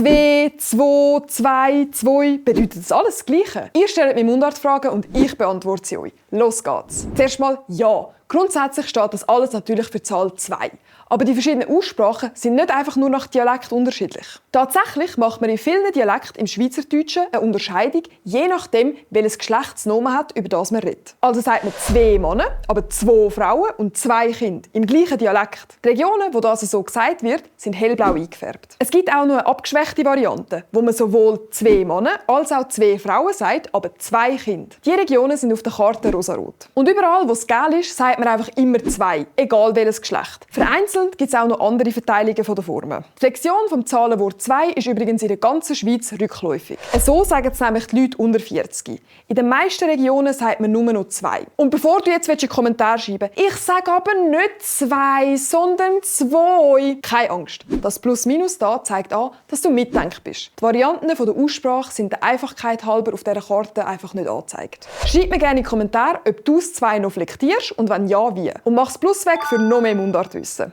2, 2, 2, 2 bedeutet das alles das Gleiche? Ihr stellt mir Mundartfragen und ich beantworte sie euch. Los geht's. Zuerst mal ja. Grundsätzlich steht das alles natürlich für die Zahl 2. Aber die verschiedenen Aussprachen sind nicht einfach nur nach Dialekt unterschiedlich. Tatsächlich macht man in vielen Dialekten im Schweizerdeutschen eine Unterscheidung, je nachdem, welches Geschlecht es Nomen hat, über das man redet. Also sagt man 2 Männer, aber 2 Frauen und 2 Kinder im gleichen Dialekt. Die Regionen, wo das so gesagt wird, sind hellblau eingefärbt. Es gibt auch noch eine abgeschwächte Variante, wo man sowohl 2 Männer als auch 2 Frauen sagt, aber 2 Kinder. Die Regionen sind auf der Karte rosarot. Und überall, wo es gel ist, sagt man einfach immer 2, egal welches Geschlecht. Vereinzelt gibt es auch noch andere Verteilungen der Formen. Die Flexion vom Zahlenwort 2 ist übrigens in der ganzen Schweiz rückläufig. So sagen es nämlich die Leute unter 40. In den meisten Regionen sagt man nur noch 2. Und bevor du jetzt einen Kommentar schreiben willst, ich sage aber nicht 2, sondern 2. Keine Angst. Das Plus-Minus da zeigt an, dass du mitdenkt bist. Die Varianten der Aussprache sind der Einfachkeit halber auf dieser Karte einfach nicht angezeigt. Schreib mir gerne in die Kommentare, ob du das 2 noch flektierst und wenn ja, wie. Und mach das Plus weg für noch mehr Mundartwissen.